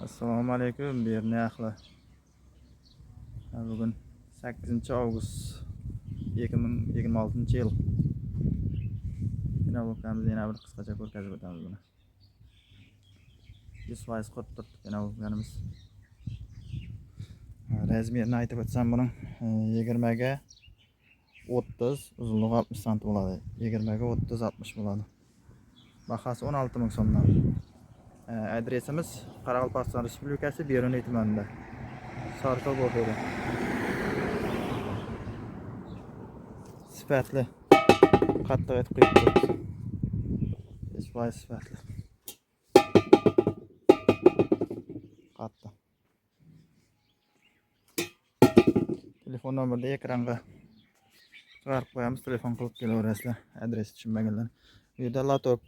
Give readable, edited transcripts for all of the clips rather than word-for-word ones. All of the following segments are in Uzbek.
Assalomu alaykum, Berni ahli. Bugun 8 avgust 2026 yil. Penoblokamizni yana bir qisqacha ko'rkazib o'tamiz buni. 100% qurib turibdi penobloklarimiz. Razmerini aytib o'tsam, buning 20 ga 30, uzunligi 60 cm bo'ladi. 20 ga 30 60 bo'ladi. Bahasi 16 ming so'mdan. Adresimiz Qoraqalpog'iston Respublikasi, Beruniy tumanida. Sarikol bozori. Sifatli. Qattiq etib quyib turibdi. 100% sifatli. Qattiq. Telefon nomerini ekranga chiqarib qo'yamiz, telefon qilib kelaverasizlar. Adres tushunmaganlar. Bu yerda latok.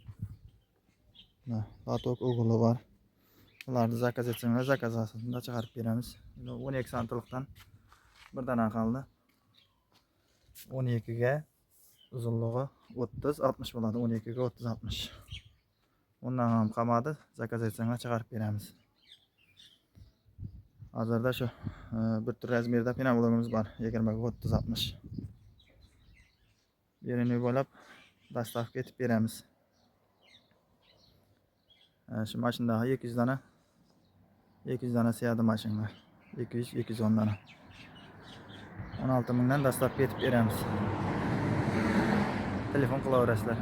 Latok o'g'li bor. Ularni zakaz etsanglar, zakaz asosida chiqarib beramiz. 12 santilikdan bir dona qoldi. 12 ga uzunligi 30 60 bo'ladi. 12 ga 30 60. Undan ham qolmadi. Zakaz etsanglar chiqarib beramiz. Hozirda shu bir tur razmerda penoblogimiz bor. 20 ga 30 60. Beruni bo'ylab dostavka etib beramiz. Shu mashinada 200 dona, 200 dona siyadi mashinalar. 200 210 dona. 16 mingdan dostavka etib beramiz. Telefon qilaverasizlar.